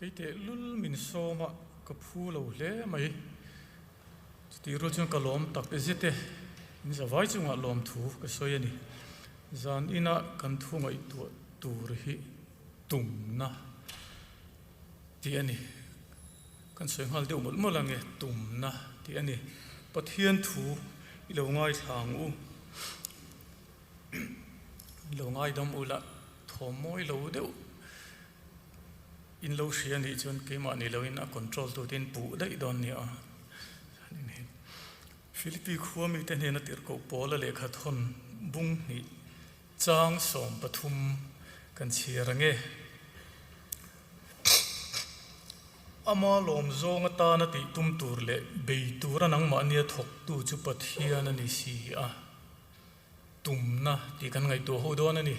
Kei teh lul min sawm a, ka phu lo hle mai. Chutih rual chuan ka lawm tak zet e, min zavai chungah lawmthu ka sawi a ni. Zan ina kan thu ngaihtuah tur hi tumna tih a ni. Kan sawi nghal deuh mawlh mawlh ange, tumna tih a ni. Pathian thu i lo ngaithla ang u. I lo ngaidam u la, thawm mawi lo deuh in lo hria nih chuan keimah ni loin a control tu te in puh daih dawn nia. Philippi khua mite hnena tirhkoh Paula lehkha thawn bung hnih chang 13 kan chhiar ange. Ama lawm zawng atana tih tum tur leh bei tura nangmahnia thawktu chu Pathian a ni si a. Tumna tih kan ngaihtuah ho dawn a ni.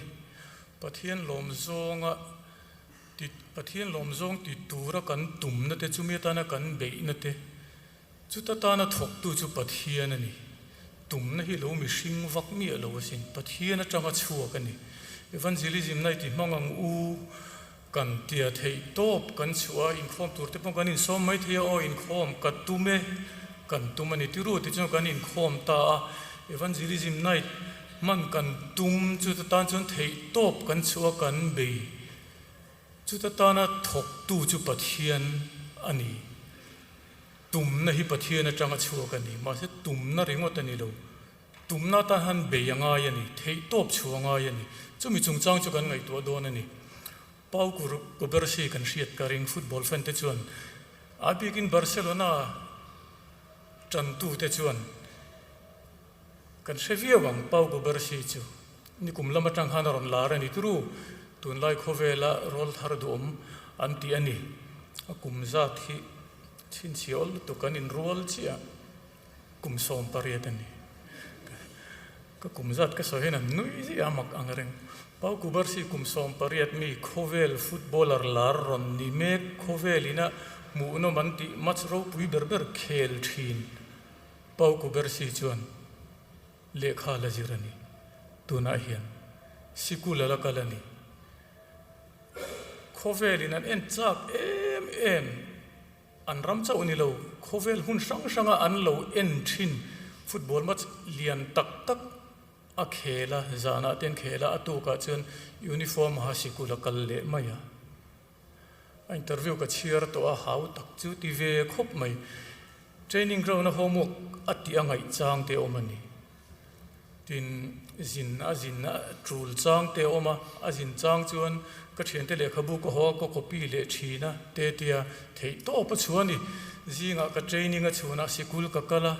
Pathian lawm zawnga ti Pathian lawm zawng ti tura kan tumna te chumi atana kan beihna te chuta tana thawktu chu Pathian a ni. Tumna hi lo mihring vak miah lo asin. Pathian atanga chhuak a ni. Evangelism na i ti hmang ang u kan tia theih tawp kan chhuah a, inkhawm tur te pawh kan insawm mai thei a, aw inkhawm ka tum e, kan tum a ni tiru tichuan kan inkhawm ta a, Evangelism Night hman kan tum chuta tan chuan theih tawp kan chhuah a kan bei, chuta tana thawktu chu Pathian a ni. Tumna hi Pathian atanga chhuak a ni, mahse tumna ringawt a ni lo. Tumna atan han bei a ngai a ni, theihtawp chhuah a ngai a ni. Chumi chungchang chu kan ngaihtuah dawn a ni. Pau Cubarsi kan hriat ka ring football fan te chuan a bikin Barcelona tantu te chuan kan hre viau ang Pau Cubarsi chu nikum lam atang khan a rawn lar a ni turu tunlai khawvela rawl thar duhawm an ti a ni. A kum zat hi chhinchhiah awl lutuk an inrual chiah. Kum 18 a ni. Ka kum zat ka sawi hian an nui ziah a mak ang reng. Pau Cubarsi kum 18 mi khawvel footballer lar rawn ni mek khawvel ina hmuhnawm an tih match ropui ber ber khel thin. Pau Cubarsi chuan lehkha la zir a ni. Tunah hian sikul a la kal a ni. Khawvel in an en chak em em. An ram chauh ni lo, khawvel hun hrang hranga an lo en thin football match lian tak tak a khel a, zanah te an khel a, a tukah chuan uniform ha sikul a kal leh mai a. A interview ka chhiar tawh a, hau tak chu ti ve khawp mai. Training ground a homework a tih a ngaih chang te awm a ni. Tin, zin a zin a tul chang te a awm a, a zin chang chuan ka thiante lehkhabu ka haw a, ka copy leh thin a te tia theih tawp a chhuah a ni. Zingah ka training a chhunah sikul ka kal a,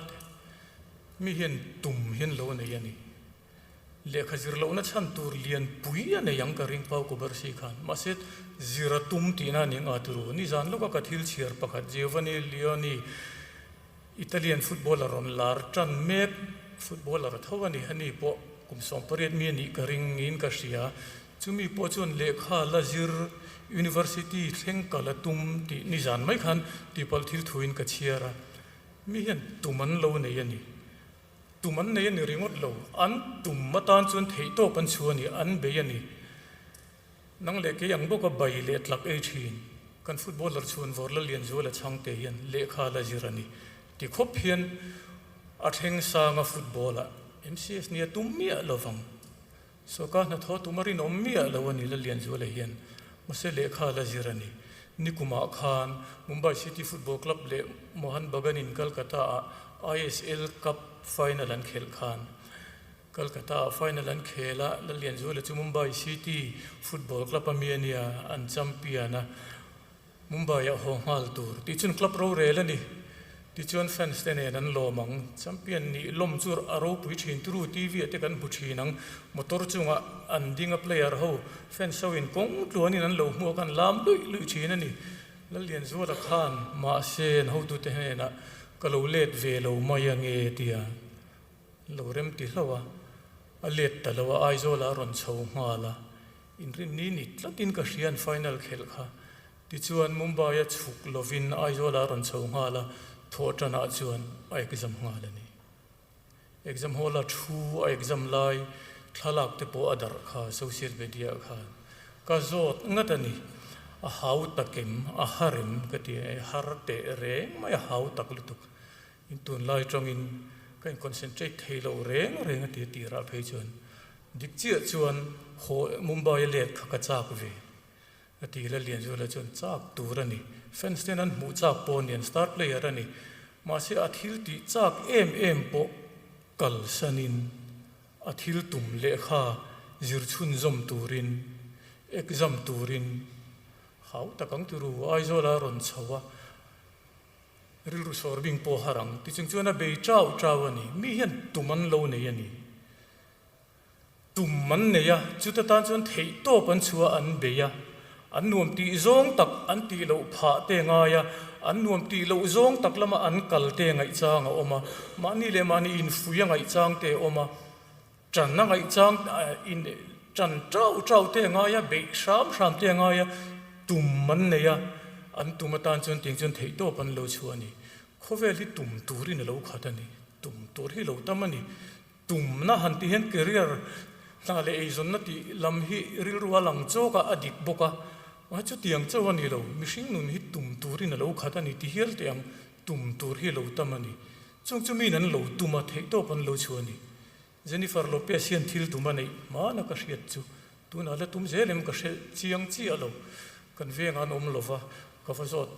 mi hian tum hian lo nei a ni. Lehkha zir lohna chhan tur lian pui a nei ang ka ring Pau Kubarsi khan. Mahse, zir a tum tihna a ni ang a turu. Nizan lawka ka thil chhiar pakhat Giovanni Leoni, Italian footballer rawn lar tan mek, footballer a tho a ni, ani pawh kum 18 mi a nih ka ring niin ka hria. Chumi pawh chuan lehkha la zir university thleng kal a tum tih nizan mai khan tihpalh thil thuin ka chhiar a. Mi hian tum an lo nei a ni. Tum an nei a ni ringawt lo, an tum atan chuan theihtawp an chhuah a ni, an bei a ni. Nang leh kei ang bawka bai leh tlak ei thin, kan footballer chhuan vawr la lian zual a chhang te hian lehkha la zir a ni. Ti khawp hian a thleng sanga football ah MCS nia tum miah lo vang. Sawrkar hnathawh tum a rinawm miah lo a ni la lian zuala hian. Mahse lehkha la zir a ni. Nikumah khan Mumbai City Football Club leh Mohan Bagan in Kolkata ah ISL Cup final an khelh khan Kolkata ah final an khel a, Lallianzuala chu Mumbai City Football Club a mi a nia, an champion a, Mumbai ah haw nghal tur tih chuan club rorel a ni. Tichuan fans te nen an lawm ang, champion nih lawm chu a ropui thin turu TV ah te kan hmu thin ang, motor chungah an ding a player ho fans ho in kawng tluanin an lo hmuak an lam luih luih thin a ni. Lallianzuala khan mahse an hotute hnenah ka lo let ve lo mai ange tia. Lo rem ti hlauh a, a let ta lo a, Aizawl ah a rawn chho nghal a, inrinni ni tlatin ka hria an final khelh kha. Tichuan Mumbai a chhuk lovin Aizawl ah a rawn chho nghal a, thawhṭan ah chuan a exam nghal a ni. Exam hall a thu a exam lai thlalak te pawh a darh kha social media ah khan ka zawt ngat a ni. A hau tak em? A har em? Ka ti a, har teh reng mai a hau tak lutuk. In tunlai tangin ka in concentrate thei lo reng reng a ti a tirah phei chuan dik chiah chuan haw Mumbai a let kha ka chak ve a ti la lian zuala chuan chak tur a ni. Fans ten an hmuh chak pawh a ni an star player a ni. Mahse a thil tih chak em em pawh kalsanin a thil tum lehkha zir chhunzawm turin exam turin hau tak ang turu Aizawl a rawn chho a. Rilru sawr bing pawh har ang ti chung chuan a bei chau chau a ni. Mi hian tum an lo nei a ni. Tum an nei a, chuta tan chuan theih tawp an chhuah a, an bei a. An nuam tih zawng tak an tih loh phah te ngai a, an nuam tih loh zawng tak lama an kal te ngaihchang a awm a, mahni leh mahni infuih a ngaihchang te a awm a, ṭan a ngaihchang in ṭan chau chau te a ngai a, beih hram hram te a ngai a, tum an nei a, an tum atan chuan tiang chuan theihtawp an lo chhuah a ni. Khawvel hi tum turin a lo khat a ni, tum tur hi lo tam a ni. Tumna han tih hian career hna leh eizawnna tih lam hi rilru a lang chawk a, a dik bawk a, mahse chutiang chauh a ni lo, mihring nun hi tum turin a lo khat a ni ti hial teh ang, tum tur hi lo tam a ni. Chung chu miin an lo tum a, theihtawp an lo chhuah a ni. Jennifer Lopez hian thil tum a neih hmana ka hriat chu tunah la tum zel em ka hre chiang chiah lo. Kan vengah an awm lova, ka va zawt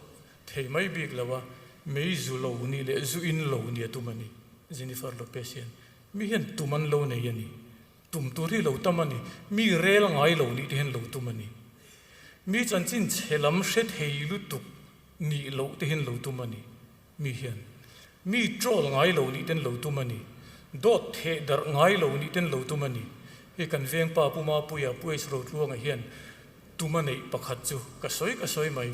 thei mai bik lo a, mei zu lo nih leh zu in lo nia tum a ni. Jennifer Lopez hian mi hian tum an lo nei a ni. Tum tur hi lo tam a ni. Mi rel ngai lo nih te hian lo tum a ni. Mi chanchin chhe lam hre thei lutuk nih loh te hian lo tum a ni. Mi hian mi troll ngai lo nih ten lo tum a ni. Dawt theh darh ngai lo nih ten lo tum a ni. Hei kan veng pa Pu Mapuia, Pu H Rotluanga hian tum a neih pakhat chu ka sawi ka sawi mai.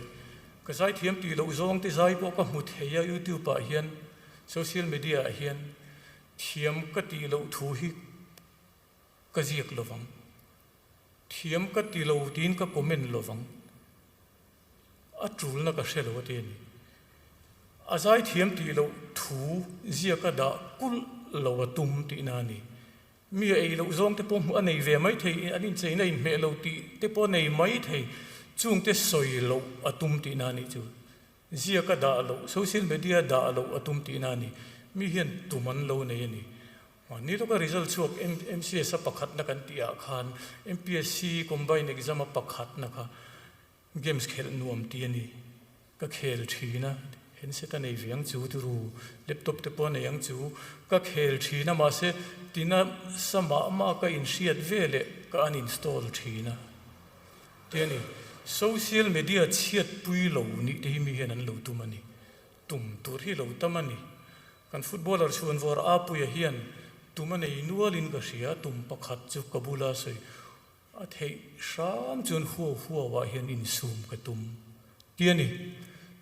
Ka zaithiam tih loh zawng te zai pawh ka hmu thei a YouTube ah hian, social media ah hian thiam ka tih loh thu hi ka ziak lovang. Thiam ka ti lo tiin ka comment lovang. A tulna ka hre lo a ti a ni. A zaithiam tih loh thu ziaka dah kulh lo a tum tihna a ni. Mi a ei loh zawng te pawh hmuh a nei ve mai thei, an incheina inhmeh lo tih te pawh a nei mai thei, chungte sawi loh a tum tihna a nih chu. Ziaka dah loh, social media dah loh a tum tihna a ni. Mi hian tum an lo nei a ni. Mahni lawka result chhuak MCS a pakhatna kan tih ah khan MPSC combined exam a pakhatna kha Games khelh nuam ti a ni. Ka khel thin a, handset a nei ve ang chu turu, laptop te pawh a nei ang chu. Ka khel thin a mahse tina sa mah mah ka inhriat ve leh ka uninstall thin a ti a ni. Social media chhiatpui lo nih te hi mi hian an lo tum a ni. Tum tur hi lo tam a ni. Kan footballer chhuanvawr Apuia hian tum a nei nualin ka hria, tum pakhat chu ka bula sawi A theih hram chuan huau huau ah hian insum ka tum ti a ni.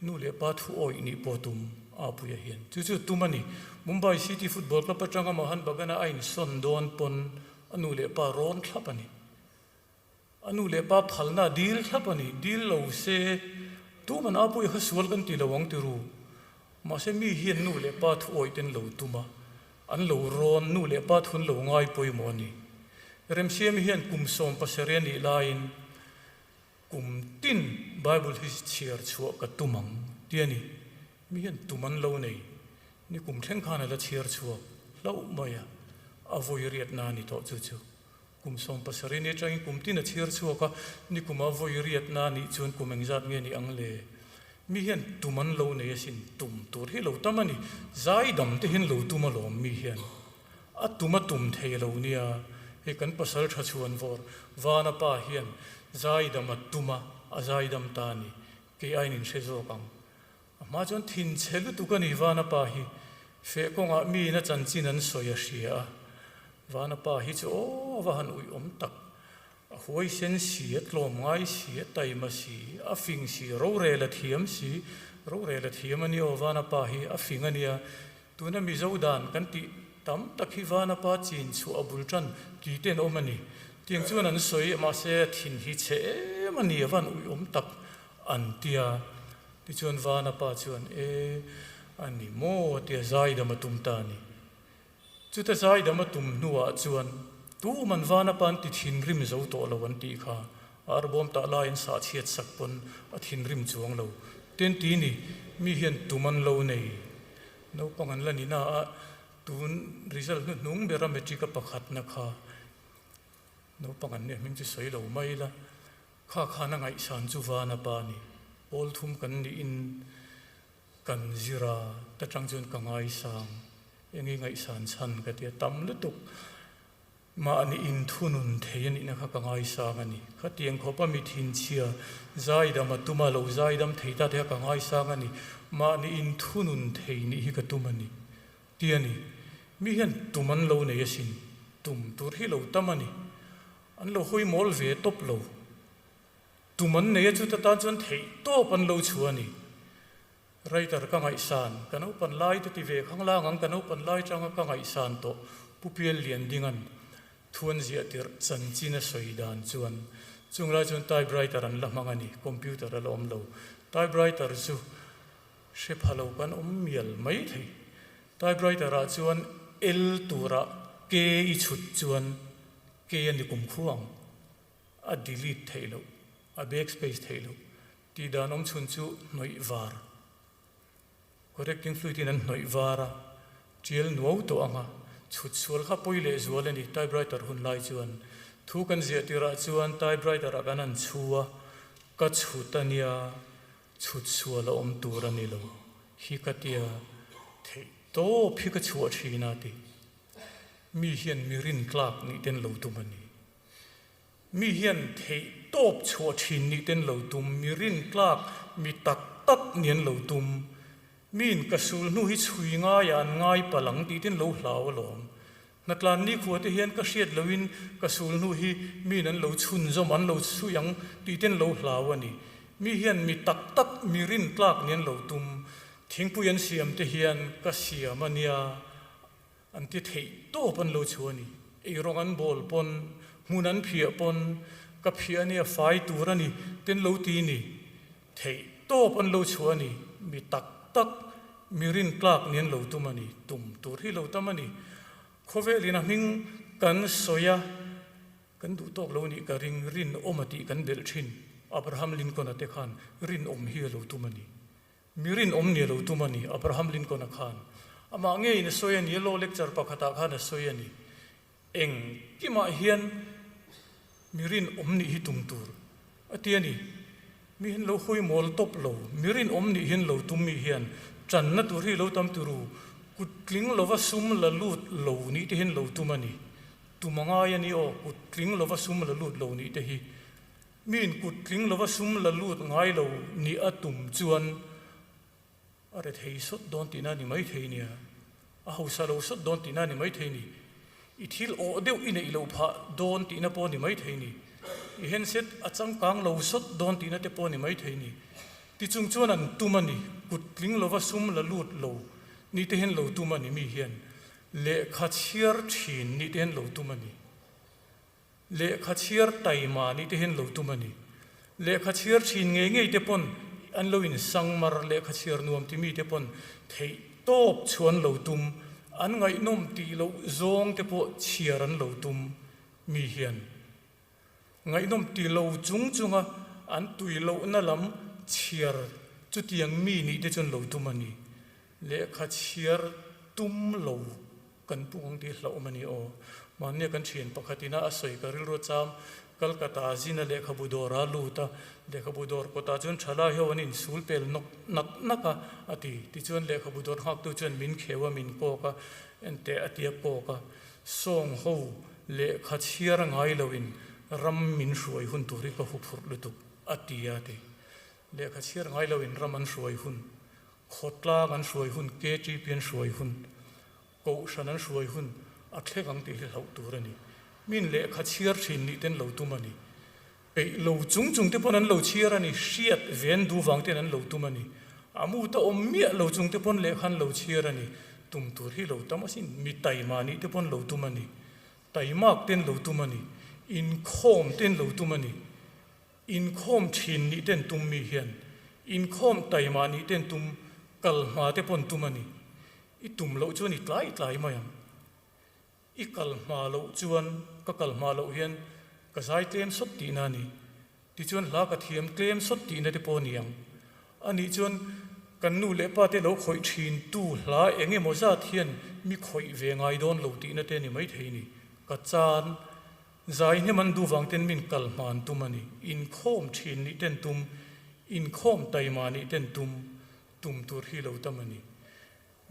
Nu leh pa thu awih nih pawh tum Apuia hian chu chu tum a ni. Mumbai City Football Club atanga Mohan Bagan-a a insawn dawn pawn a nu leh pa rawn thlap a ni. A nu leh pa phalna a dil thlap a ni. Dil lo se tuman Apuia kha sual kan ti lo ang ti ru. Mahse mi hian nu leh pa thu awih ten lo tum a, an lo rawn nu leh pa thun lo ngai pawimawh a ni. Remsiami hian kum 17 a nih laiin kum tin Bible hi chhiar chhuah ka tum ang ti a ni. Mi hian tum an lo nei. Ni kum thleng khan a la chhiar chhuak hlauh mai a, a vawi riatna a ni tawh chu chu. Kum 17 ni atangin kum tin a chhiar chhuak a, ni kuma vawi riatna a nih chuan kum engzat nge ni ang le? Mi hian tum an lo nei asin, tum tur hi lo tam a ni. Zaidam te hian lo tum alawm mi hian. A tum a tum thei lo nia, hei kan pasal tha chhuan vawr Vana pa hian zaidam a tum a, a zaidam ta a ni. Kei aiin in hre zawk ang. A hma chuan thinchhe lutuk a ni Vana pa hi. Feh kawngah miin a chanchin an sawi a hria a. Vana pa hi chu aw a va han uih awm tak. A huaisen si, a tlawm ngai si, a taima si, a fing si, rorel a thiam si. Rorel a thiam a ni aw Vana pa hi a fing a nia. Tuna Mizo dan kan tih tam tak hi Vana pa chin chhuah a bul tan ti ten awm a ni. Tiang chuan an sawi mahse a thin hi chhe em a ni a van uih awm tak an tia. Tichuan Vana pa chuan e a ni maw tia zaidam a tum ta a ni. Chuta zaidam a tum hnuah chuan tuman Vana pa an ti thinrim zo tawh lo an tih kha. Arbawm tah lai an sah chhiat sak pawn a thinrim chuang lo. Ten ti ni, mi hian tum an lo nei. Naupang an la ni na a, tun result hnuhnung bera matric a pakhatna kha naupang an nih hming chu sawi lo mai la, kha khan a ngaihsan chu van a pa ni. Pawl thum kan niin kan zir a, ta tang chuan ka ngaisang. Enge ngaihsan chhan ka ti a, tam lutuk. Mahni inthunun thei a nihna kha ka ngaisang a ni. Khatiang khawpa mi thinchhia zaidam a tum a, lo zaidam thei ta te kha ka ngaisang a ni. Mahni inthunun thei nih hi ka tum a ni. Ti a ni. Mi hian tum an lo nei asin. Tum tur hi lo tam a ni. An lo hawi mawl ve tawp lo. Tum an nei a chuta tan chuan theih tawp an lo chhuah a ni. Writer ka ngaihsan, ka naupan lai te ti ve khang lang ang, ka naupan lai tanga ka ngaihsan tawh Pu Pial Liandinga'n thuan ziah tirh chanchin a sawi dan chuan chung lai chuan typewriter an la hmang a ni, computer a la awm lo. Typewriter chu hre pha lo kan awm mial mai thei. Typewriter ah chuan L turah K i chhut chuan K a ni kum khuang, a delete theih loh, a backspace theih loh. Tih dan awm chhun chu hnawih var. Correcting fluid in an hnawih var a, tial nuau tawh ang a, chhut sual kha pawi leh zual a ni typewriter hun lai chuan. Thu kan ziah tirah chuan typewriter ah kan han chhu a, ka chhut a nia, chhut sual a awm tur a ni lo hi ka tia, theih tawp hi ka chhuah thin a ti. Mi hian mi rintlak nih ten lo tum a ni. Mi hian theih tawp chhuah thin nih ten lo tum, mi rintlak, mi tak tak nih an lo tum. Miin ka sul hnu hi chhui ngaiah an ngai palh ang tih ten lo hlau alawm. Hnatlan nikhua te hian ka hriat loin ka sul hnu hi miin an lo chhunzawm, an lo chhui ang tih ten lo hlau a ni. Mi hian mi tak tak, mi rintlak nih an lo tum. Thingpui an siam te hian ka siam a nia. An ti theih tawp an lo chhu a ni. Eirawng an bawl pawn, hmun an phiah pawn, ka phiah a nia fai tur a ni, ten lo ti ni. Theih tawp an lo chhu a ni. Mi tak tak, mi rintlak ni an lo tum a ni. Tum tur hi lo tam a ni. Khawvelin a hming kan sawi a, kan duh tawk lo nih ka ring, rinawm a tih kan belh thin. Abraham Lincoln-a te khan rinawm hi a lo tum a ni. Mi rinawm ni lo tum a ni, Abraham Lincoln-a khan. Amah ngeiin a sawi a ni, law lecture pakhatah khan a sawi a ni. Engkimah hian mi rinawm nih hi tum tur a ti a ni. Mi hian lo hawi mawl tawp lo, mi rinawm nih hian lo tum mi hian tanna tur hi lo tam tur u, kut tling lova sum la lut lo nih te hian lo tum a ni. Tum a ngai a ni aw, kut tling lova sum la lut lo nih te hi. Miin kut tling lova sum la lut ngai lo nih a tum chuan a rethei sawt dawn tihna a ni maithei nia, a hausa lo sawt dawn tihna a ni maithei ni, i thil awh deuh i neih loh phah dawn tihna pawh a ni maithei ni, i handset a changkang lo sawt dawn tihna te pawh a ni maithei ni. Tichung chuan an tum a ni, kut tling lova sum la lut lo nih te hian lo tum a ni, mi hian lehkha chhiar thin nih te hian lo tum a ni. Lehkha chhiar taima nih te hian lo tum a ni. Lehkha chhiar thin ngei ngei te pawn an lo insangmar, lehkha chhiar nuam ti mi te pawn theih tawp chu an lo tum, an ngaihnawm tih loh zawng te pawh chhiar an lo tum mi hian ngaihnawm ti lo chung chunga an tui lohna lam chhiar chutiang mi nih te chu an lo tum a ni. Lehkha chhiar tum lo. Kan pu ang tih hlauhawm a ni aw. Mahnia kan thian pakhat ina a sawi ka rilru cham Kolkata zina lehkhabu dawr a lut a, lehkhabu dawr kawtah chuan thalai ho an insul pel nawk nak nak a, a ti. Tichuan lehkhabu dawr nghaktu chuan min kheu a, min kawk a, enteh a ti a kawk a. Sawng ho lehkha chhiar ngai loin ram min hruai hun tur hi ka huphurh lutuk, a ti a ti. Lehkha chhiar ngai loin ram an hruai hun Khawtlang an hruai hun, KTP an hruai hun, Kohhran an hruai hun a thleng ang tih hi hlauh tur a ni. Min lehkha chhiar thin nih ten lo tum a ni. Peih lo chung chung te pawn an lo chhiar a ni, hriat ven duh vang ten an lo tum a ni. A mut a awm miah lo chung te pawn lehkha an lo chhiar a ni. Tum tur hi lo tam asin, mi taima nih te pawn lo tum a ni. Taimak ten lo tum a ni. Inkhawm ten lo tum a ni. Inkhawm thin nih ten tum mi hian inkhawm taima nih ten tum kal hma te pawn tum a ni. I tum loh chuan i tlai tlai mai ang. I kal hma loh chuan ka kal hma loh hian ka zai tlem sawt tihna a ni. Tichuan hla ka thiam tlem sawt tihna te pawh a ni ang. Anih chuan kan nu leh pa te lo khawih thin tu hla eng emaw zat hian mi khawih ve ngai dawn lo tihna te a ni maithei ni. Ka chan zai hnem an duh vang ten min kal hman tum a ni. Inkhawm thin nih ten tum, inkhawm taima nih ten tum, tum tur hi lo tam a ni.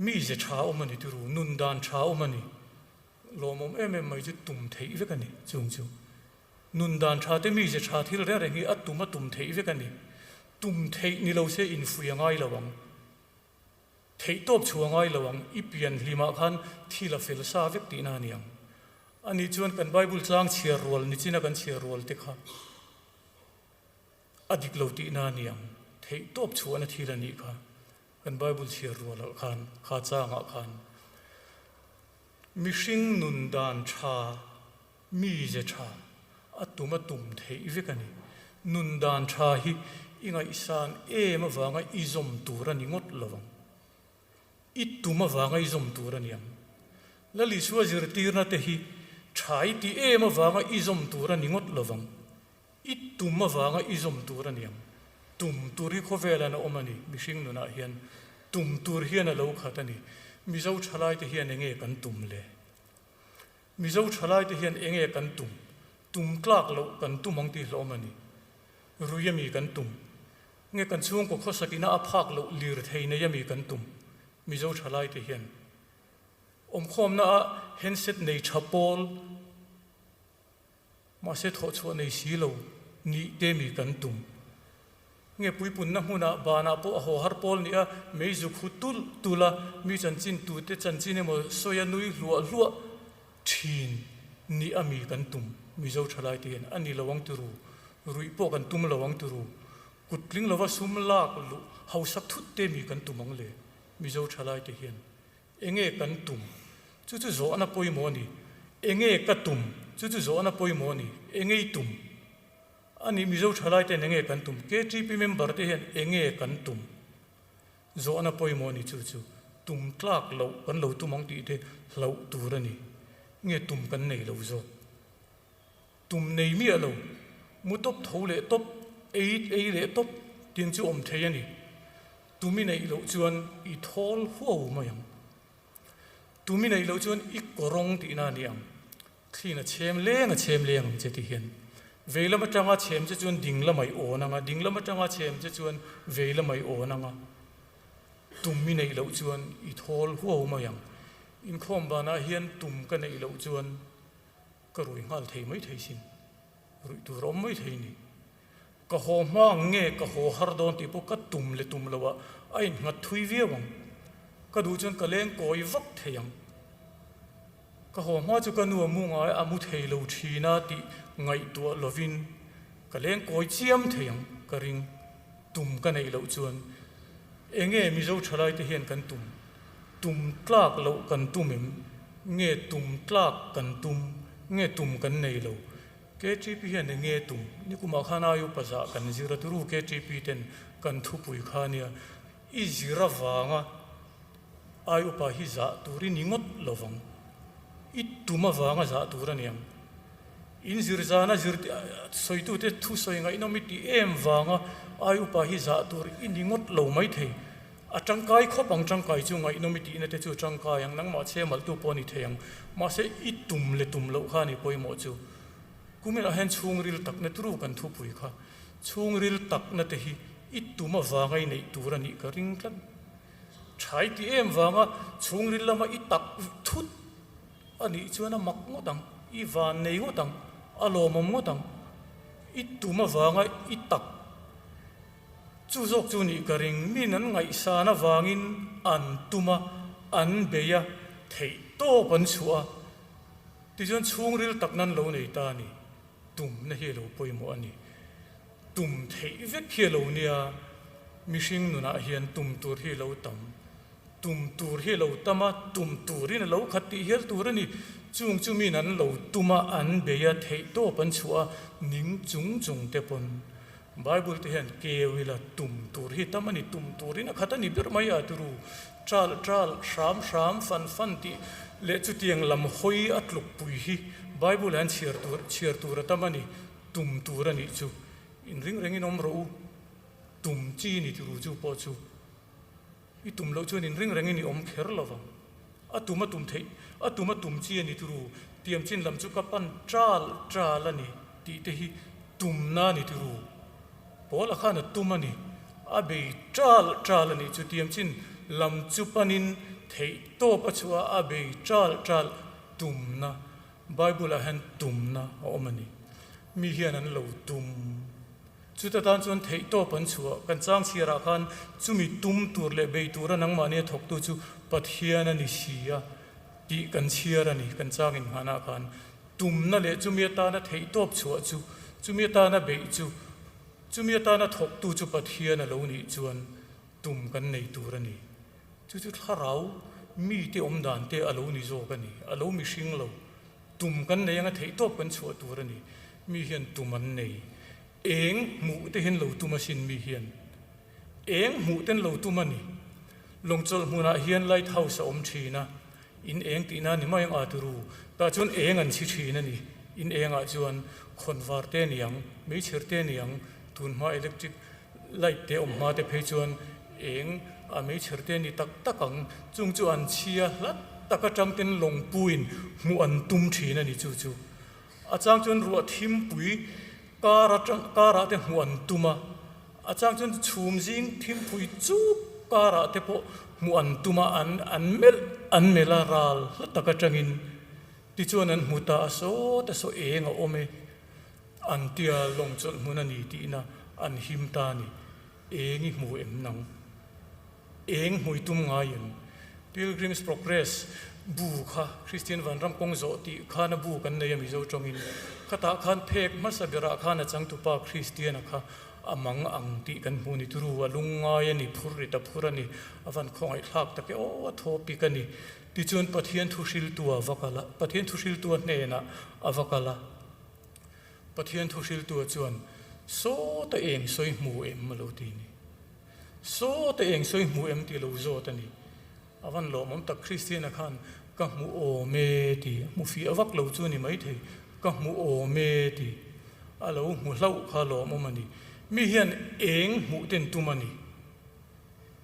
Mi ze tha awm a ni turu, nun dan tha awm a ni. Lawmawm em em mai chu tum theih vek a ni chung chu. Nun dan tha te mize tha thil reng reng hi a tum a tum theih vek a ni. Tum theih ni lo se infui a ngai lo ang. Theih tawp chhu a ngai lo ang. I pian hlimah khan thil a fel sa vek tihna a ni ang. Anih chuan kan Bible tlang chhiar rual nichina kan chhiar rual te kha a dik lo tihna a ni ang. Theih tawp chhuahna thil a nih kha kan Bible chhiar rualah khan kha changah khan mihring nun dan tha Mize tha, a tum a tum theih vek a ni. Nun dan tha hi i ngaihsan em avanga i zawm tur a ni ngawt lo ang. I tum avanga i zawm tur a ni ang. Lal Isua zirtirna te hi tha i ti em avanga i zawm tur a ni ngawt lo ang. I tum avanga i zawm tur a ni ang. Tum tur hi khawvelan a awm a ni, mihring nunah hian tum tur hian a lo khat a ni. Mizo thalaite hian enge kan tum le? Mizo thalaite hian enge kan tum? Tum tlak loh kan tum ang tih hlawm a ni. Rui a mi kan tum? Nge kan chhungkaw khawsak ina a phak loh lirthei nei a mi kan tum? Mizo thalaite hian awmkhawmna ah handset nei tha pawl Mahse thawhchhuah nei si lo nih te mi kan tum. Nge puipunna hmunah banah pawh a haw har pawl nih a, mei zuk hu tulh tulh a, mi chanchin tute chanchin emaw sawi a nui hluah hluah thin nih a mi kan tum. Mizo thalai te hian a ni lo ang tiru, ruih pawh kan tum lo ang tiru, kut tling lova sum lak luh hausak thut te mi kan tum ang le Mizo thalai te hian. Enge kan tum? Chu chu zawhna pawimawh a ni. Enge ka tum? Chu chu zawhna pawimawh a ni. Enge i tum? A nih Mizo thalai ten enge kan tum? KTP member te hian enge kan tum? Zawhna pawimawh a ni chu chu. Tum tlak loh kan lo tum ang tih te hlauh tur a ni. Nge tum kan nei lo zawk? Tum nei miah lo, mu tawp tho leh tawp, ei ei leh tawp tin chu awm thei a ni. Tum i neih loh chuan i thawl huau mai ang. Tum i neih loh chuan i kawrawng tihna a ni ang. Thlin a chhem leng a chhem leng ang che ti hian. Vei lam atanga chhem che chuan ding lamah i awn ang a, ding lam atanga chhem che chuan vei lamah i awn ang a. Tum i neih loh chuan i thawl huau mai ang. Inkhawm banah hian tum ka neih loh chuan Ka rui nghal thei mai thei sin, ruih tur a awm mai thei ni. Ka haw hma ang nge ka haw har dawn tih pawh ka tum leh tum lo ah a innghat thui viau ang. Ka duh chuan ka leng kawi vak thei ang. Ka haw hma chu ka nu a mu ngai a mu thei lo thin a tih ngaihtuah lovin ka leng kawi chiam thei ang ka ring. Tum ka neih loh chuan enge Mizo thalai te hian kan tum? Tum tlak loh kan tum em? Nge tum tlak kan tum? Nge tum kan nei lo? KTP hian eng nge tum? Nikumah khan ai upa zah kan zir a turu KTP ten kan thupui kha nia i zir avanga ai upa hi zah tur i ni ngawt lovang. I tum avanga zah tur a ni ang. In zir zana zir sawitute thu sawi ngaihnawm i tih em vanga ai upa hi zah tur i ni ngawt lo maithei. A tangkai khawp ang tangkai chu ngaihnawm i tihna te chu tangkai ang, nangmah chhe malhtu pawh a ni thei ang. Mahse i tum leh tum loh kha a ni pawimawh chu. Kuminah hian chhungril takna turu kan thupui kha. Chhungril takna te hi i tum avanga i neih tur a nih ka ring tlat. Tha i ti em vanga chhungril lama i tak thut a nih chuan a mak ngawt ang, i van nei ngawt ang, a lawmawm ngawt ang. I tum avanga i tak. Chu zawk chu nih ka ring, min an ngaihsan avangin an tum a, an bei a, theih tawp an chhuah a, tichuan chhungril tak nan lo nei ta a ni. Tumna hi a lo pawimawh a ni. Tum theih vek hi a lo nia, mihring nunah hian tum tur hi a lo tam. Tum tur hi a lo tam a, tum turin a lo khat tih hial tur a ni. Chung chu min an lo tum a, an bei a, theih tawp an chhuah a, ning chung chung te pawn Bible te hian keu ila tum tur hi tam a ni, tum turin a khat a ni ber mai a turu ṭal ṭal, hram hram, fan fan tih leh chutiang lam hawi a tlukpui hi Bible hian chhiar tur chhiar tur a tam a ni, tum tur a nih chu. Inring rengin awm rawh u, tum chi ni tiru chu pawh chu i tum loh chuan inring rengin i awm kher lo vang. A tum a tum theih, a tum a tum chi a ni tiru, tiam chin lam chu ka pan ṭal ṭal a ni tih te hi tumna a ni tiru. Paula khan a tum a ni, a bei ṭal ṭal a nih chu tiam chin lam chu panin theih tawp a chhuah a, a bei ṭal ṭal tumna Bible ah hian tumna a awm a ni. Mi hian an lo tum. Chuta tan chuan theihtawp an chhuah. Kan chang chhiarah khan chumi tum tur leh bei tura nangmahni a thawktu chu Pathian a ni si a tih kan chhiar a ni. Kan chang innghanah khan tumna leh chumi atana theihtawp chhuah chu, chumi atana beih chu, chumi atana thawktu chu Pathian a lo nih chuan tum kan nei tur a ni. Chu chu thlarau mite awm dan te a lo ni zawk a ni. A lo mihring lo. Tum kan nei anga theihtawp kan chhuah tur a ni. Mi hian tum an nei. Eng hmuh te hian lo tum asin mi hian. Eng hmuh ten lo tum a ni. Lawngchawlh hmunah hian light house a awm thin a. In eng tihna ni mai ang a ti ru. Tah chuan eng an chhi thin a ni. In engah chuan khawnvar te ni ang, meichher te ni ang, tunhma electric light te awm hma te phei chuan eng a meichher te ni tak tak ang, chung chu an chhia hlat tak atang ten lawngpuiin hmuh an tum thin a ni chu chu. A chang chuan ruah thimpui kar atang karah te hmuh an tum a, a chang chuan chhum zing thimpui chuk karah te pawh hmuh an tum a, an an melh an melh a ral hla tak atangin tichuan an hmu ta a sawt a saw eng a awm e. An tia lawng chawlh hmun a ni tihna an him ta a ni. Eng i hmu em nang? Eng hmui tum ngai em? Pilgrim's Progress bu kha Kristian Vanram kawng zawh tih khan a bu kan nei a Mizo tawngin. Khatah khan phek hmasa berah khan a changtupa Kristiana kha a mang ang tih kan hmu ni turu a lungngai a ni, phur rit a phur a ni, a van khawngaihthlak tak e aw a thaw pik a ni. Tichuan Pathian thuhriltu a va kal a, Pathian thuhriltu a hnenah a va kal a. Pathian thuhriltu chuan, Sawta eng sawi hmu em? a lo ti ni. Sawta eng sawi hmu em tih a lo zawt a ni. A van lawmawm tak Kristiana khan, Ka hmu awm e ti. A hmu fiah vak lo chu a ni maithei. Ka hmu awm e ti. A lo hmu hlauh kha lawmawm a ni. Mi hian eng hmuh ten tum a ni.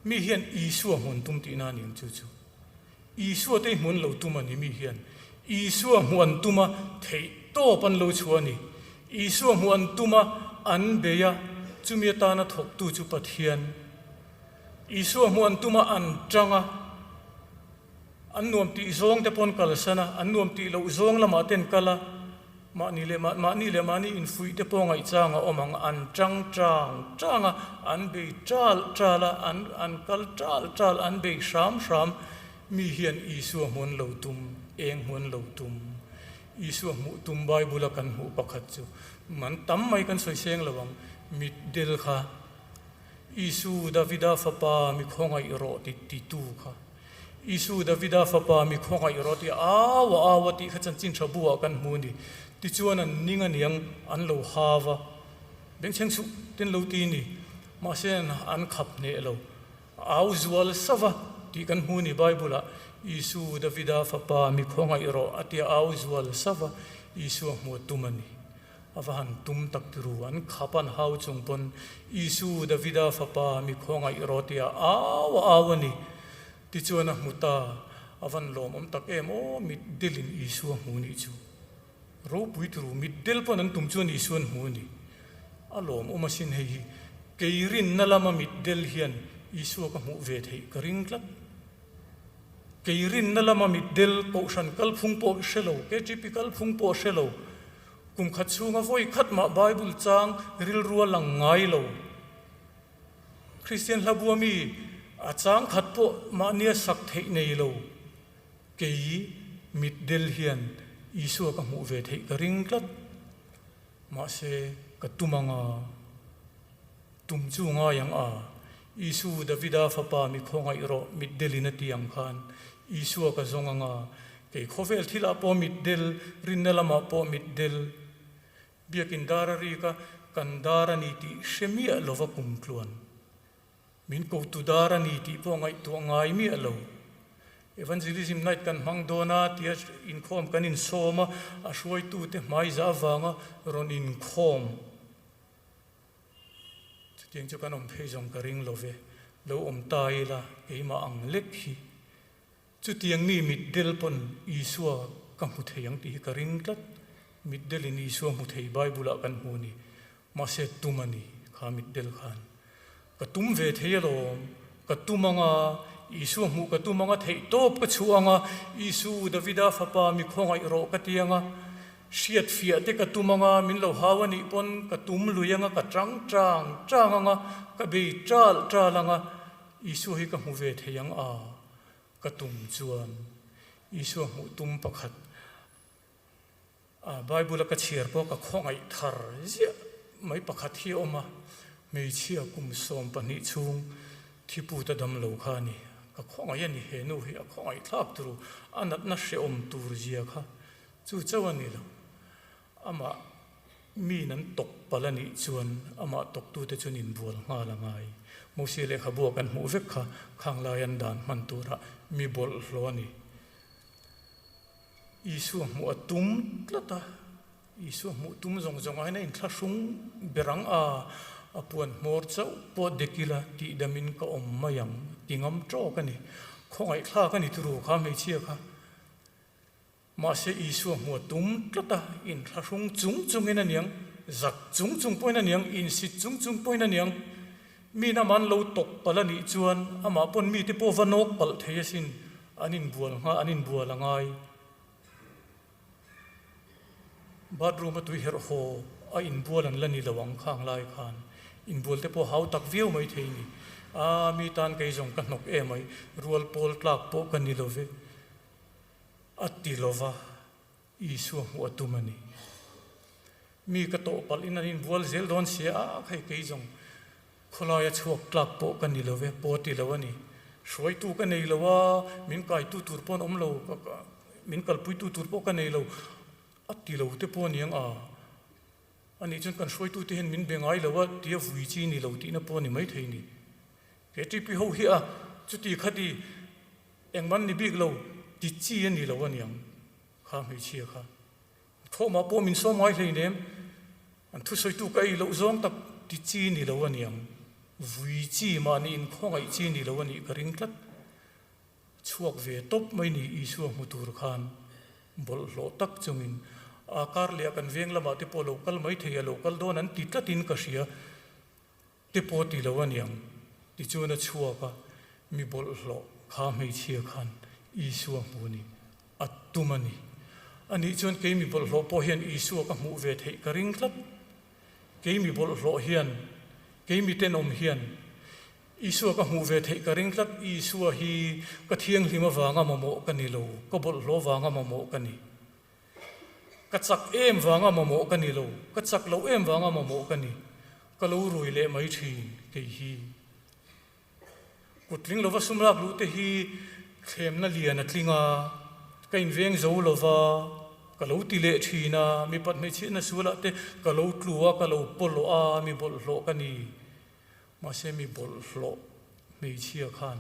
Mi hian Isua hmun tum tihna a ni ang chu chu. Isua te hmuan lo tum a ni mi hian Isua hmuh an tum a, theih tawp an lo chhuah a ni. Isua hmuh an tum a, an bei a, chumi atana thawktu chu Pathian. Isua hmuh an tum a, an tang a, an nuam tih zawng te pawh an kalsan a, an nuam tih loh zawng lamah te an kal a, Mahni leh mahni leh mahni infuih te pawh ngaihchang a awm ang, an tang tang tang a, an bei tal tal a, an an kal tal tal, an bei hram hram. Mi hian Isua hmuan lo tum, eng hmuan lo tum? Isua hmuh tum Bible a kan hmuh pakhat chu man tam mai kan sawi seng lo ang, mitdel kha Isu Davida fapa mi khawngaih rawh ti titu kha. Isu Davida fapa mi khawngaih rawh tih au a au a tih kha chanchin tha bu ah kan hmu a ni. Tichuan an ning a niang an lo hau a, bengchheng suh ten lo ti a ni. Mahse an khap hneh lo. A au zual sauh a tih kan hmu a ni Bible ah. Isu Davida fapa mi khawngaih rawh a tia au zual sauh a, Isua hmuh a tum a ni. A va han tum tak ti ru, an khap an hau chung pawn Isu Davida fapa mi khawngaih rawh tia au a au a ni. Tichuan a hmu ta, a van lawmawm tak em aw, mitdelin Isu a hmu nih chu. Ropui ti ru, mitdel pawn an tum chuan Isu an hmu a ni. A lawmawm asin hei hi, kei rinna lama mitdel hian Isua ka hmuh ve theih ka ring tlat. Kei rinna lama mitdel kohhran kalphung pawh hre lo, KTP kalphung pawh hre lo, Kum khat chhunga vawi khat mah Bible chang rilru a lang ngai lo. Kristian hlabua mi a chang khat pawh mahnia sak theih nei lo. Kei mitdel hian Isua ka hmuh ve theih ka ring tlat. Mahse ka tum anga tum chu ngai ang a, Isu Davida fapa mi khawngaih rawh mitdelin a ti ang khan Isua ka zawng anga, kei khawvel thilah pawh mitdel, rinna lamah pawh mitdel, biakin dar a rik a, kan dar a ni tih hre miah lova kum tluan. Min kotu dar a ni tih pawh ngaihtuah ngai miah lo. Evangelism Night kan hmang dawn a tia inkhawm kan insawm a, a hruaitute hmaiza avanga rawn inkhawm. Chutiang chu kan awm phei zawng ka ring lo ve, lo awm ta ila keimah ang lek hi. Chutiang mi mitdel pawn Isua ka hmu thei ang tih hi ka ring tlat. Mitdelin Isua hmu thei Bible-ah kan hmu a ni. Mahse tum a ni kha mitdel khan. Ka tum ve thei alawm, ka tum anga, Isua hmuh ka tum anga theih tawp ka chhuah anga, Isu, Davida fapa mi khawngaih rawh ka ti anga, hriat fiah te ka tum anga, min lo hau a nih pawn ka tum lui anga, ka tang tang tang anga, ka bei tal tal anga, Isua hi ka hmu ve thei ang a, ka tum chuan Isua hmuh tum pakhat A Bible a ka chhiar pawh ka khawngaih thar ziah mai pakhat hi a awm a, hmeichhia kum 12 chhung thiputa dam lo kha a ni. Ka khawngaih a ni, he nu hi a khawngaih thlak turu, a natna hrehawm tur zia kha chu chauh a ni lo. Amah miin an tawk palh a nih chuan amah tawktute chuan inbual nghal a ngai. Mosia lehkhabu a kan hmuh vek kha khang lai an dan hman turah mi bawlhhlawh a ni. Isua hmuh a tum tlat a, Isua hmuh tum zawng zawng ah hian a inthlahrung ber ang a, a puan hmawr chauh pawh dek ila tihdamin ka awm mai ang ti ngam tawk a ni. Khawngaihthlak a ni turu kha hmeichhia kha. Mahse Isua hmuh a tum tlat a, inthlahrung chung chungin a niang, zak chung chung pawhin a niang, insit chung chung pawhin a niang. Mi nam an lo tawk palh a nih chuan amah pawn mite pawh va nawk palh thei asin, an inbual ngha an inbual a ngai. Bathroom a tui herh haw a inbual an la ni lo ang khang lai khan inbual te pawh hau tak viau mai thei ni. A mi tan kei zawng ka hnawk em ai, rual pawl tlak pawh ka ni lo ve a ti lo va. Isua hmuh a tum a ni. Mi ka tawh palh in an inbual zel dawn sia a, hei kei zawng khawlaia chhuak tlak pawh ka ni lo ve, pawh ti lo a ni. Hruaitu ka nei lo a, min kaitu tur pawh an awm lo, min kalpuitu tur pawh ka nei lo a ti lo te pawh a ni ang a. Anih chuan kan hruaitute hian min be ngai lo a tia vui chi ni lo tihna pawh a ni maithei ni. KTP ho hi a chuti khati engman ni bik lo ti chi a ni lo a niang kha hmeichhia kha. Thawhmah pawh min sawm ngai hleinem an thusawitu ka ei loh zawng tak ti chi ni lo a niang. Vui chi mahni inkhawngaih chi ni lo a nih ka ring tlat. Chhuak ve tawp mai ni Isua hmu tur khan bawlhhlawh tak chungin a kar leh a kan veng lamah te pawh lo kal mai thei a lo kal dawn an ti tlatin ka hria te pawh ti lo aniang tichuan a chhuak a mi bawlhhlawh kha hmeichhia khan Isua hmu ni a tum a ni. Anih chuan kei mi bawlhhlawh pawh hian Isua ka hmuh ve theih ka ring tlat. Kei mi bawlhhlawh hian kei mi tenawm hian Isua ka hmuh ve theih ka ring tlat, Isua hi ka thianghlim avanga mamawh ka ni lo, ka bawlhhlawh vanga mamawh ka ni. Ka chak em vanga mamawh ka ni lo, ka chak loh em vanga mamawh ka ni. Ka lo rui leh mai thin kei hi. Kut tling lova sum lak luh te hi thlemna lian a tling a, ka inveng zo lova ka lo ti leh thin a, mipat hmeichhiatna sualah te ka lo tlu a, ka lo pawlawh a, mi bawlhhlawh ka ni. Mahse mi bawlhhlawh hmeichhia khan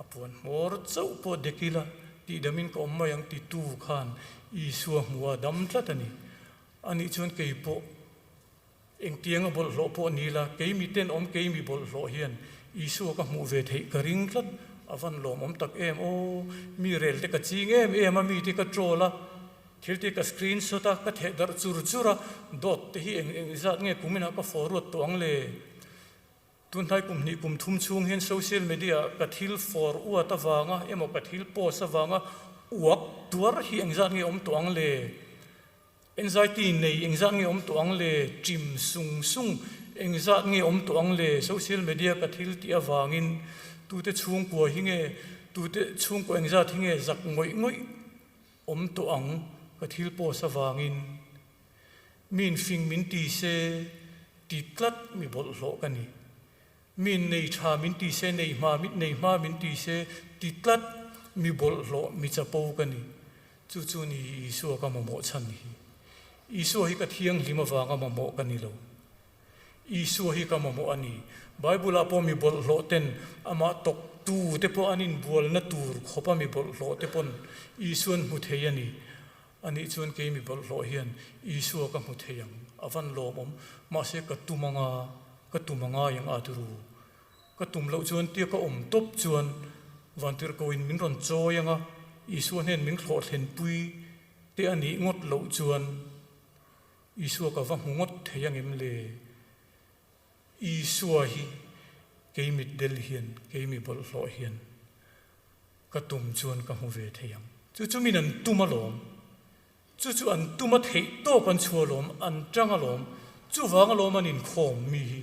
a puan hmawr chauh pawh dek ila tihdamin ka awm mai ang titu khan Isua hmuh a dam tlat a ni. Anih chuan kei pawh engtianga bawlhhlawh pawh ni ila kei mi tenawm kei mi bawlhhlawh hian Isua ka hmuh ve theih ka ring tlat a van lawmawm tak em aw mi rel te ka ching em em a mi te ka troll a Thil te ka screen shot a, ka theh darh chur chur a, dawt te hi eng eng zat nge kum inah ka forward tawh ang le? Tunhnai kum hnih kum thum chhung hian social media ah ka thil forward avanga emaw ka thil post avanga uak tuar hi eng zat nge awm tawh ang le? Anxiety nei eng zat nge awm tawh ang le? Chim sung sung eng zat nge awm tawh ang le? Social media ka thil tih avangin tute chhungkua hi nge tute chhungkua eng zat hi nge zak ngawih ngawih Awm tawh ang, ka thil post avangin miin fing min ti se ti tlat mi bawlhhlawh ka ni. Miin nei tha min ti se, nei hma nei hma min ti se ti tlat mi bawlhhlawh mi chapo ka ni. Chu chu ni Isua ka mamawh chhan hi. Isua hi ka thianghlim avanga mamawh ka ni lo. Isua hi ka mamawh a ni. Bible-ah pawh mi bawlhhlawh ten amah tawktu te pawh an inbualna tur khawpa mi bawlhhlawh te pawn Isuan hmu thei a ni. Anih chuan kei mi bawlhhlawh hian Isua ka hmu thei ang. A van lawmawm. Mahse ka tum anga. Ka tum a ngai ang a ti ru. Ka tum loh chuan tia ka awm tawp chuan Vantirhkoin min rawn chawi ang a, Isua hnen min thlawh thlenpui te a nih ngawt loh chuan Isua ka va hmu ngawt thei ang em le? Isua hi kei mitdel hian, kei mi bawlhhlawh hian ka tum chuan ka hmu ve thei ang. Chu chu min an tum alawm. Chu chu an tum a theih tawp an chhuah alawm, an tang alawm. Chuvang alawm an inkhawm mi hi.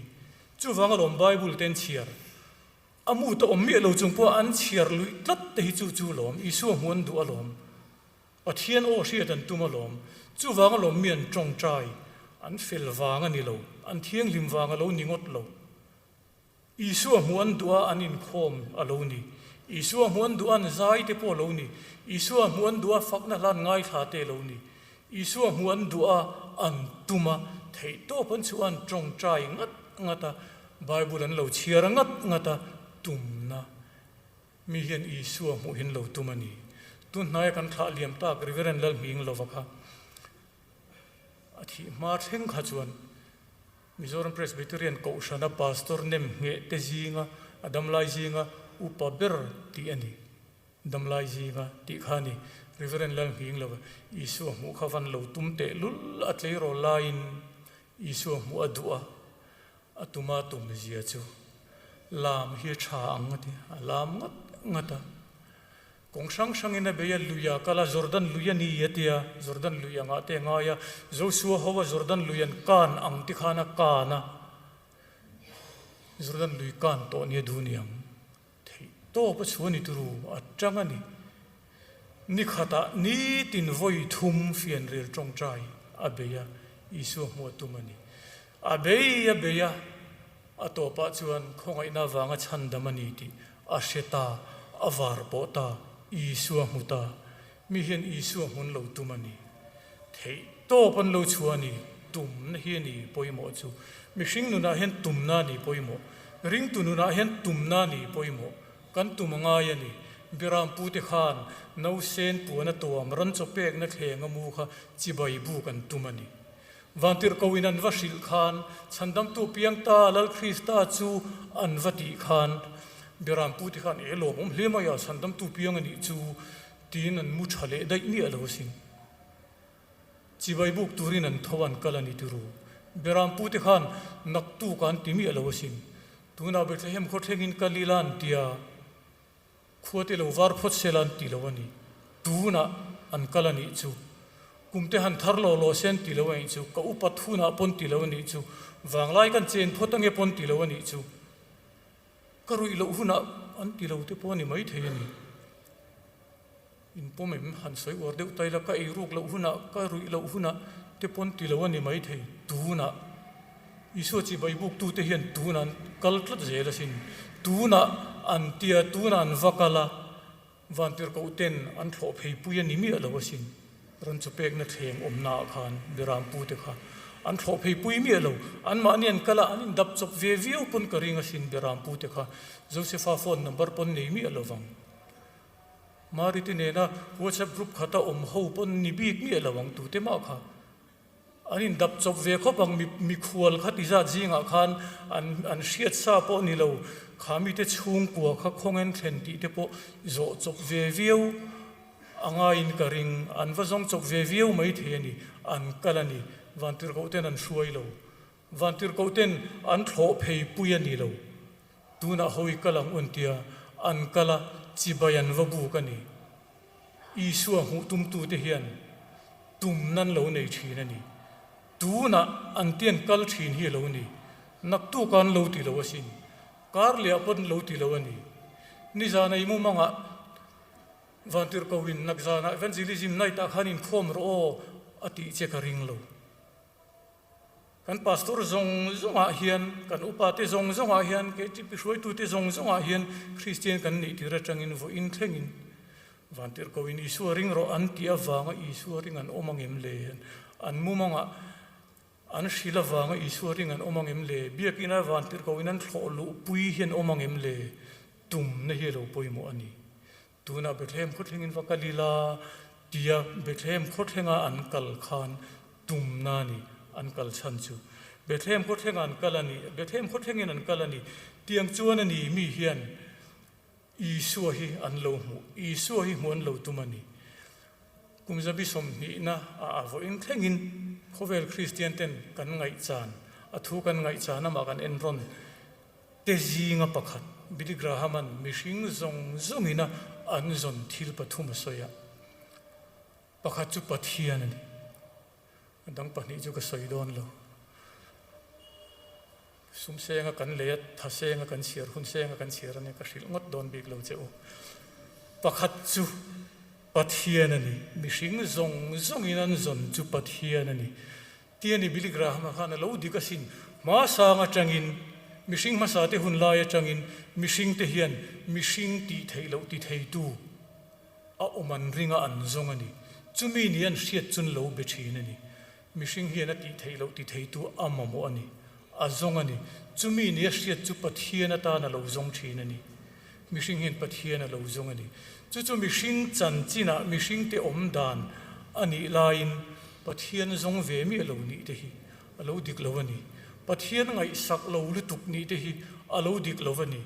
Chuvang alawm Bible te an chhiar. A mut a awm miah lo chung pawh an chhiar luih tlat te hi chu chu alawm. Isua hmu an duh alawm. Pathian aw hriat an tum alawm. Chuvang alawm mi an tawngtai. An fel vang a ni lo. An thianghlim vang a lo ni ngawt lo. Isua hmuh an duh a an inkhawm a lo ni. Isua hmuh an duh a an zai te pawh a lo ni. Isua hmuh an duh a fakna hlan ngaithla te a lo ni. Isua hmuh an duh a an tum a, theihtawp an chhuah a an tawngtai ngat ngat a, Bible an lo chhiar ngat ngat a, tumna mi hian Isua hmuh hin lo tum a ni. Tun hnaia kan thlah liam tak Reverend Lalhminglova kha a thih hma thleng kha chuan Mizoram Presbyterian Kohhrana Pastor nem ngheh te zinga a damlai zinga upa ber tih a ni. Damlai zinga tih kha a ni. Reverend Lalnghinglova Isua hmuh kha van lo tum teh lul a tleirawl laiin Isua hmuh a duh a, a tuma tum zia chu lam hi a tha ang a ti. A lam ngat ngat a. Kawng hrang hrangin a bei a, lui a kal a, Jordan lui a ni a ti a, Jordan lui angah te a ngai a, Joshua ho a Jordan lui an kan ang ti khan a kan a, Jordan lui kan tawh nia duh ni ang, theih tawp a chhuah ni turu a tang a ni. Ni khatah nitin vawi thum fianrial tawngtai a bei a, Isua hmuh a tum a ni. A bei a bei a, A tawpah chuan khawngaihna vanga chhandam a ni tih a hre ta, a var pawh ta, Isua hmu ta. Mi hian Isua hmun lo tum a ni. Theih tawp an lo chhuah a ni. Tumna hi a ni pawimawh chu. Mihring nunah hian tumna a ni pawimawh. Ringtu nunah hian tumna a ni pawimawh. Kan tum a ngai a ni. Biram pute khan nausen puan a tuam ran chaw pekna thleng a mu kha chibai buk an tum a ni. Vantirhkohin an va hrilh khan, Chhandamtu piang ta Lal Krista chu an va tih khan, Berampu te khan, E lawmawm hle mai a, Chhandamtu piang a nih chu, tiin an mu tha leh daih miah lo asin. Chibai buk turin an tho an kal a ni tiru. Berampu te khan naktuk an ti miah lo asin. Tunah Bethlehem khawthlengin kal ila an ti a. Khua te lo var phawt sela an ti lo a ni. Tunah an kal a nih chu. Kum te han thar lo law se an ti lo a nih chu. Ka upat hunah pawn ti lo a nih chu. Vanglai kan chen phawt ange pawn ti lo a nih chu. Ka ruih loh hunah an ti lo te pawh a ni maithei a ni. In pawm em han sawi uar deuh ta ila ka ei ruk loh hunah ka ruih loh hunah te pawn ti lo a ni maithei. Tunah Isua chibai buktute hian tunah an kal tlat zel asin. Tunah an tia tunah an va kal a, vantirhkoh ten an thlawh phei pui a ni miah lo asin. Ran chu pekna thleng awmnaah khan Birampute kha an thlawh phei pui miah lo. Anmahni an kal a, an indap chawp ve viau pawn ka ring asin Birampute kha. Josefa phone number pawn nei miah lo vang. Mari te nena WhatsApp group khata awm ho pawn ni bik miah lo ang tute mah kha. An indap chawp ve khawp ang, mikhual kha ti zat zingah khan an an hriat sa pawh ni lo, kha mite chhungkua kha khawngen thlen tih te pawh zawh chawp ve viau a ngaiin ka ring, an va zawng chawp ve viau mai thei a ni, an kal a ni, Vantirhkoh ten an hruai lo, Vantirhkoh ten an thlawh phei pui a ni lo, tunah hawi kal ang un tia an kal a, chibai an va buk a ni. Isua hmuh tumtute hian tum nan lo nei thin a ni. Tunah an tian kal thin hi a lo ni. Naktuk an lo ti lo asin. Kar leh pawn lo ti lo a ni. Nizan ei mumangah Vantirhkohin nakzanah Evangelism Night ah khan inkhawm rawh aw a tih che ka ring lo. Kan pastor zawng zawngah hian, kan upate zawng zawngah hian, KTP hruaitute zawng zawngah hian Kristian kan nih tir atangin vawiin thlengin Vantirhkohin Isua ring rawh an tih avanga Isua ring an awm angem le? An mumangah an hrilh avanga Isua ring an awm angem le? Biakina Vantirhkohin an thlawh luhpui hian awm angem le? Tumna hi a lo pawimawh a ni. Tunah Bethlehem khawthlengin va kal ila tia Bethlehem khawthlenga an kal khan tumna a ni an kal chhan chu. Bethlehem khaw thlengah an kal a ni, Bethlehem khaw thlengin an kal a ni. Tiang chuan a ni mi hian Isua hi an lo hmuh, Isua hi hmuh an lo tum a ni. Kum zabi sawmhnihna a a vawiin thlengin khawvel Kristian ten kan ngaihchan, a thu kan ngaihchan amah kan enrawn te zinga pakhat Billy Graham-a'n mihring zawng zawngina an zawn thil pathum a sawi a, pakhat chu Pathian a ni. A dang pahnih chu ka sawi dawn lo. Sum senga kan lei a, tha senga kan chhiar, hun senga kan chhiar a nia, ka hrilh ngawt dawn bik lo che u. Pakhat chu Pathian a ni, mihring zawng zawngin an zawn chu Pathian a ni. Tia ni Billy Graham-a khan a lo dik asin, hmasang atangin, mihring hmasa te hun lai atangin mihring te hian mihring tih theih loh ti theitu a awm an ring a an zawng a ni. Chumi ni an hriat chun lo be thin a ni. Mihring hian a tih theih loh ti theitu a mamawh a ni. A zawng a ni. Chumi ni a hriat chu Pathian atan a lo zawng thin a ni. Mihring hian Pathian a lo zawng a ni. Chu chu mihring chanchinah mihringte awm dan a nih laiin Pathian zawng ve miah lo nih te hi a lo dik lo a ni. Pathian ngaihsak lo lutuk nih te hi a lo dik lo a ni.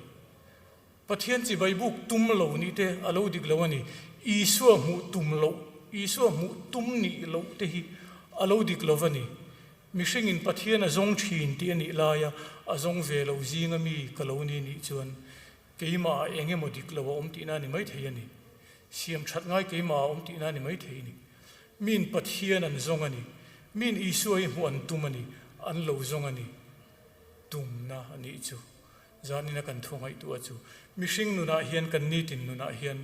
Pathian chibai buk tum lo nih te a lo dik lo a ni. Isua hmuh tum loh, Isua hmuh tum nih loh te hi a lo dik lo a ni. Mihringin Pathian a zawng thin tih a nih laia a zawng ve lo zinga mi ka lo ni nih chuan keimah ah eng emaw dik lo a awm tihna a ni maithei a ni. Siam that ngai keimah ah a awm tihna a ni maithei a ni. Miin Pathian an zawng a ni. Miin Isua hi hmuh an tum a ni. An lo zawng a ni. Tumna a nih chu. Zanina kan thu ngaihtuah chu mihring nunah hian kan nitin nunah hian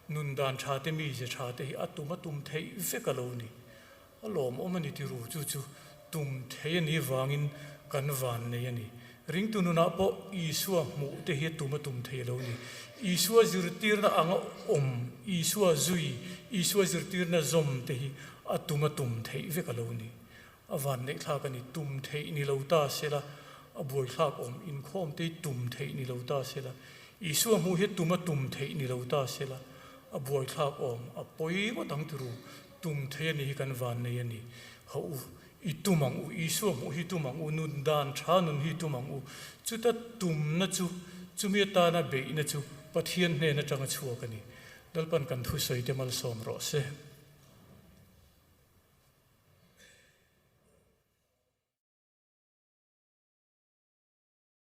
nun dan tha te mize tha te hi a tum a tum theih vek a lo ni. A lawmawm a ni ti ru chu chu tum thei a nih vangin kan van nei a ni. Ringtu nunah pawh Isua hmuh te hi a tum a tum thei lo ni. Isua zirtirna anga awm, Isua zui, Isua zirtirna zawm te hi a tum a tum theih vek a lo ni. A van neih thlak a ni, tum theih ni lo ta sela, a buaithlak awm inkhawm te hi tum theih ni lo ta sela, Isua hmuh hi tum a tum theih ni lo ta sela, a buaithlak awm, a pawi ngawt ang tiru, tum thei a ni hi kan van nei a ni. Hauh u, i tum ang u, Isua hmuh hi tum ang u, nun dan tha nun hi tum ang u. Chuta tumna chu, chumi atana beihna chu Pathian hnen atanga chhuak a ni. Lalpan kan thusawi te malsawm rawh se.